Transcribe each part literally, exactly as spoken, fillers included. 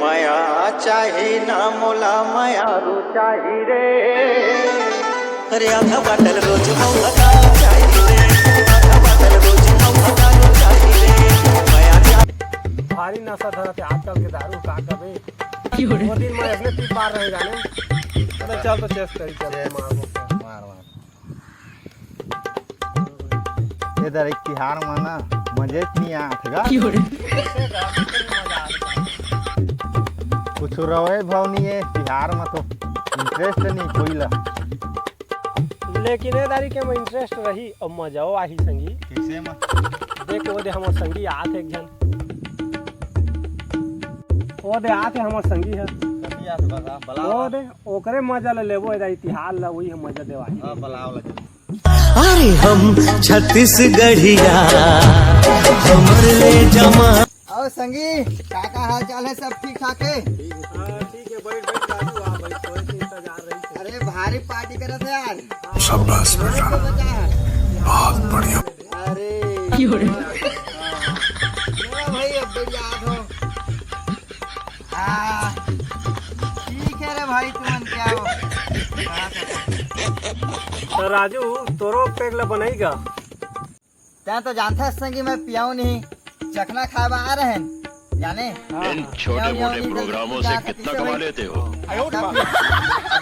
मया चाही ना मोला, मयारू चाही रे। अरे आधा बाटल रोज मौका चाही रे, आधा बाटल रोज मौका चाही रे। मया चाही। भारी नशा धरत हे आजकल के दारू, का कबे। वो दिन मैं इसने पी पार रहे जाने। अरे चल तो चेस करी, चल मार, मार, मार। ए दर एक तिहार म ना मजेच नहीं आत गा। कुछ रवे भाव नहीं है तिहार म तो, इंटरेस्ट नहीं कोई ला। लेकिन ए दारी के में इंटरेस्ट रही और मजाओ आही संगी। कैसे म? देख वो दे हमर संगी आत एक झन। वो दे आत है हमर संगी है। कभी आत बता, बला। वो दे ओकरे मजा ले लेबो, एदा तिहार ला वही हम मजा देवाही। हाँ, बलाओ लगे। अरे हम छत्तीसगढ़िया, हमर ले जमा। और संगी, का का हाल चाल है? सब ठीक ठाक है? हाँ, ठीक है, बैठ, बैठ, राजू, आ, बैठ, थोड़े से इंतजार रही। अरे, भारी पार्टी करत है यार। शाबाश बेटा, बहुत बढ़िया। अरे, क्यों रे? हाँ भाई, अब बढ़िया आप हो। हाँ, ठीक है रे भाई, तुमन क्या हो? तो राजू, तोरो पेग ला बनाई गा? तैं तो जानथस संगी, मैं पियाऊ नहीं, चखना खाए बर आ रहे हैं, जाने? हाँ, इन हाँ। छोटे पियाऊ मोटे नहीं, प्रोग्रामों से जानथस कितना किसे कमा भाई? लेते हो?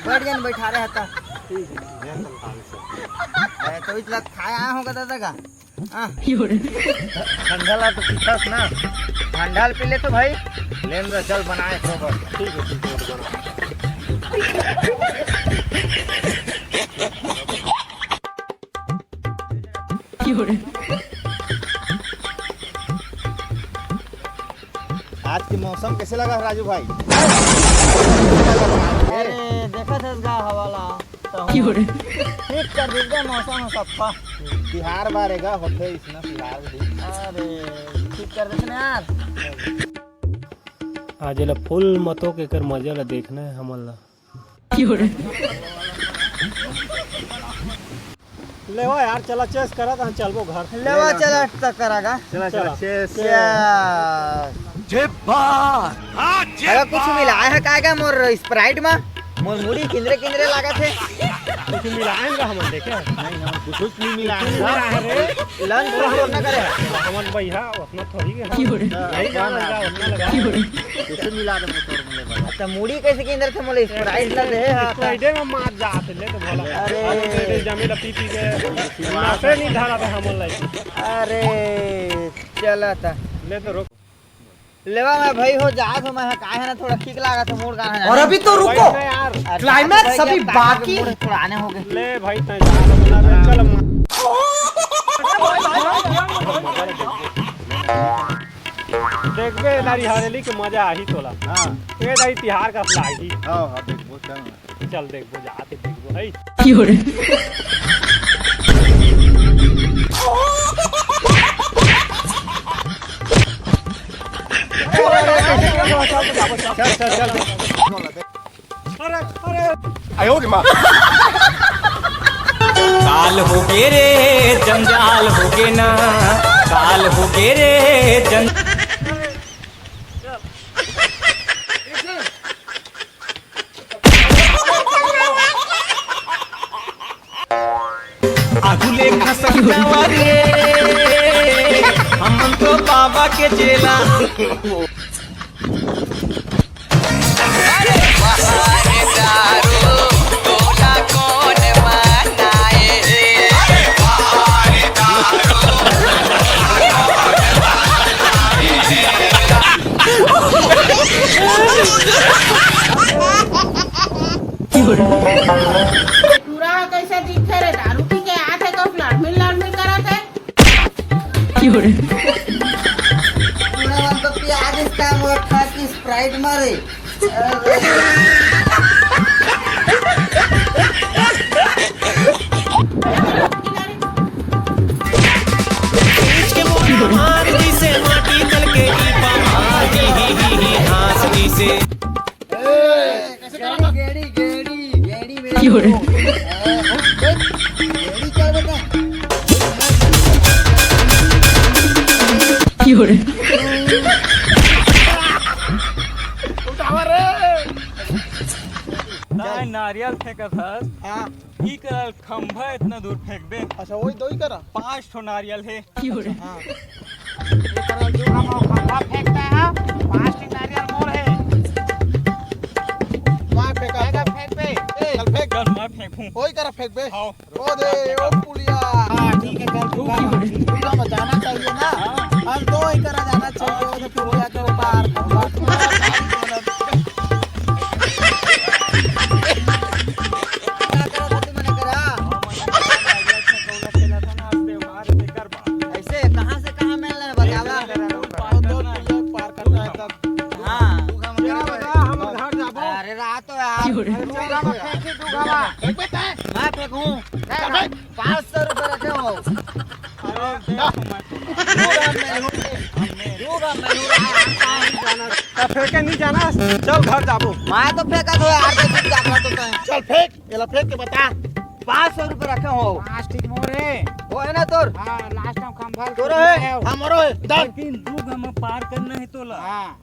बैठ गए, बैठा रहे था। ठीक है। अरे, तो इतना खाए आया होगा दादा का? हाँ। ठंडा ला तो पीथस ना, ठंडा ला पी ले तो भाई। लेन रे, चल बनाए तो बस। ठीक है, ठीक है, बना। आज के मौसम कैसे लगा राजू भाई? अरे, देखत हस गा हवा ला, तो हम ठीक कर दीजिए मौसम है सबका। तिहार बारेगा होते इसना तिहार भी। अरे, ठीक कर देते ना यार। आज एला फुल मतो के एकर मजा ला देखना है हमन ला। लेवा यार, चला चेस करा, तहाँ चलबो घर। लेवा, चला, चला। चला, चला, चला। चेस। चेस। जे बात। हाँ, जे अरे, कुछ बात। मिलाए है काय का मोर स्प्राइट मा? मोर मुड़ी किंदरे किंदरे लागत है। कुछ मिलाए है हमन देखे? नहीं, हम कुछ नहीं मिलाए हैं। मिलाए है रे। लंच तो हम ना करे। हमन भैया, उतना थोड़ी है। यही जान लगा, उतना लगा। कैसे मिला दे तोर मुंह में? अच्छा, मुड़ी कैसे के अंदर से मोले स्प्राइट ला दे है, हाँ। स्प्राइटे में मार जात ले तो भला। अरे। अरे, तेरे जमीन पी पी के नशे नहीं धरा था हमन लाई। अरे, चला था। ले तो रोक। लेवा मैं भाई हो जात हो, मैं हाँ, काहे ना थोड़ा ठीक लागा था, मूड कहाँ है? और अभी तो रुको। भाई ना यार। अरे, climax भाई, अभी ये बाकी। मूड थोड़ा आने हो गए। ले भाई, तैं जा, चल। देखबे, ए दारी हरेली के मजा आही तोला। हाँ। ए दारी तिहार का लागही। हाँ, हाँ, देखबो, चल ना। चल देखबो, जाके देखबो, है। क्यों रे? चल, चल, चल। अरे, अरे। आयो रे माँ। काल हो गे रे, जंजाल हो गे ना, काल हो गे रे, जं- आगू ले खसक जावा रे, हमन तो बाबा के चेला। टूरा ह कइसे दिखथे रे? दारू पी के आथे तो लड़मिल लड़मिल करत हे। पूरा मन तो पिया दिस का मोर खास की स्प्राइट मारे। मार दिसे माटी चल के ई पा मार ही ही ही ही हाथ दिसे। गेड़ी, गेड़ी, गेड़ी, गेड़ी मेरी। क्यों रे? गेड़ी क्या बता? क्यों रे? नारियल फेंकत हस। हाँ। ई कर खंभा इतना दूर फेंकबे। अच्छा, वही दो ही करा। पांच ठो नारियल हे। हाँ। ये कर जो हम खंभा फेंकता है, पांच ठो नारियल मोर है। मैं फेंका। फेंका, फेंक बे। ए, चल फेंक। चल, मैं फेंकूं। वही करा फेंक बे। हाँ। ओ दे, ओ पुलिया। हाँ, ठीक है, चल, तू दूंगा। दूंगा, बचाना चाहिए ना। हाँ। हम दो ही करा जाना चाहिए, वो तो पुलिया के ऊपर। क्या करा था तू, मैंने करा? ऐसे कहाँ से कहाँ मिल रहा है, बतावा? पार करना है तब। हाँ। क्या बता, हम घर जाबो। अरे रात तो यार। क्यों रे? अरे चल, हम फेंक दे, तू घावा। फेंक बे, तैं। मैं फेंकूं। नहीं, नहीं। पाँच सौ रुपए रखे हो। अरे, दे दो, मैं तो तू फेंके नहीं जाना, चल घर जाबो। मैं तो फेंका तो यार, तो चुप जाबो तो तैं। चल फेंक, एला फेंक के बता। पाँच सौ रुपए रखे हो। पाँच ठीक मोरे। वो है ना तोर? हाँ, लास्ट टाइम खंभा तोरो है, हमरो है, दस। लेकिन दू गो में पार करना है तोला। हाँ।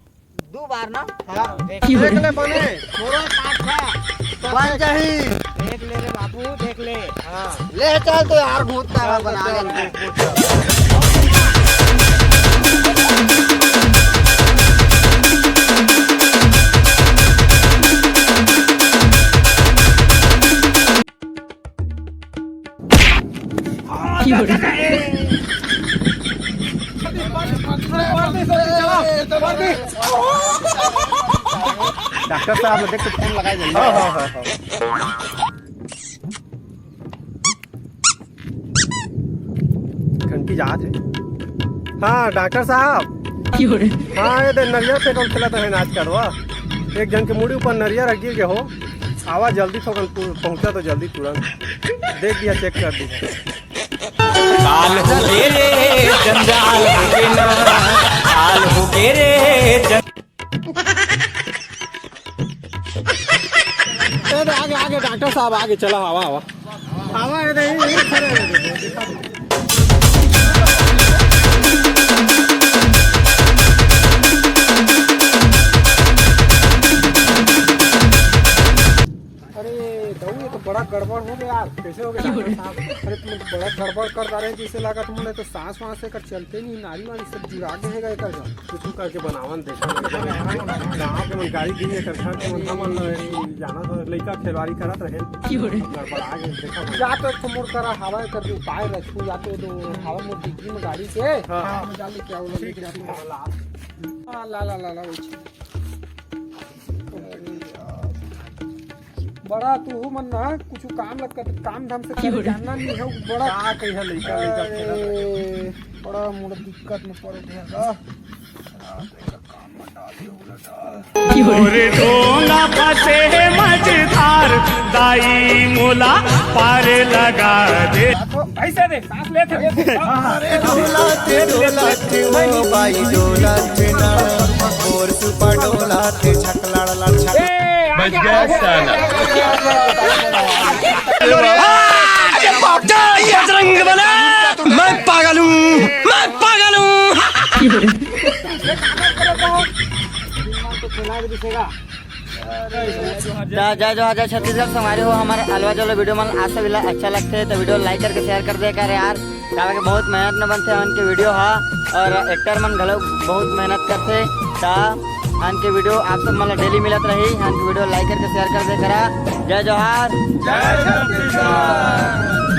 दू बार ना? हाँ। देख ले बने, मोरो पाँच था। बन जाही। देख ले रे बाबू, देख ले। हाँ। ले चल तो यार, भूत तारा बना ले। डॉक्टर साहब, देख के फोन लगाए जाइए। हाँ, हाँ, हाँ, हाँ। घंटी जात है। हाँ, डॉक्टर साहब। हाँ, ये दे नरियर पे कौन खेलत है आज करवा। एक जन के मुड़ी ऊपर नरियर गिर गए हो। आवा जल्दी, थोड़ा पहुंचा तो जल्दी तुरंत। देख दिया, चेक कर दिया। काल हो गे रे, जंजाल हो गे ना, काल हो गे रे, जं- ए, आगे, आगे, डॉक्टर साहब, आगे चला, आवा, आवा। आवा, ए, दे, ए, खड़े हो, दे, दे। अरे दऊ, ये तो बड़ा गड़बड़ हो गया यार। कैसे हो गया डॉक्टर साहब? अरे तुम बड़ा गड़बड़ कर डारे, जैसे लागत मुझे तो सांस वांस एकर चलते नहीं, नारी वारी सब जुड़ा के है एकर। कुछ करके बनावन देखा। गाँव के मन गाड़ी दी एकर घर के मन हमन ल जाना तो लइका खेलवाड़ी करत रहे। गड़बड़ा गे, देखा। या तो एक ठो मोर करा हवा एकर जो उपाय रखू, या तो दो हवा मोर डिग्गी में गाड़ी के। हाँ। हम जा लेके आओ, ठीक लेके है, आओ। ठीक है, ला। हाँ, ला, ला, ला, ला, वही चीज। बड़ा तू मन ना कुछ काम लग कर, काम धाम से करे जानना नहीं है बड़ा। का कहिया लइका, लइका खेलत रहे। अरे, बड़ा मोर दिक्कत में पड़ गया था। मोरे डोंगा फंसे मझधार, दाई मोला पार लगा दे। तो ऐसे दे, सांस लेते हुए। अरे डोलत, डोलत, ओ बाई डोलत ना, मोर सुपा डोलत, छकलड़ लड़ छक। ए, बच गया साला। अरे बाप रे, बजरंग बली, मैं पागल हूँ, मैं पागल हूँ। जय, जय जोहार, जय छत्तीसगढ़। संगवारी हो, हमर अलवा जलवा वीडियो मन आशा विला अच्छा लगथे तो वीडियो like करके share कर दे कर यार, काबर के बहुत मेहनत में बनथे हमन के वीडियो हा, और actor मन घलो बहुत मेहनत करथे। ता हमन के वीडियो आप सब मन ला daily मिलत रही, हमन के वीडियो like करके share कर दे करा। जय जोहार, जय छत्तीसगढ़।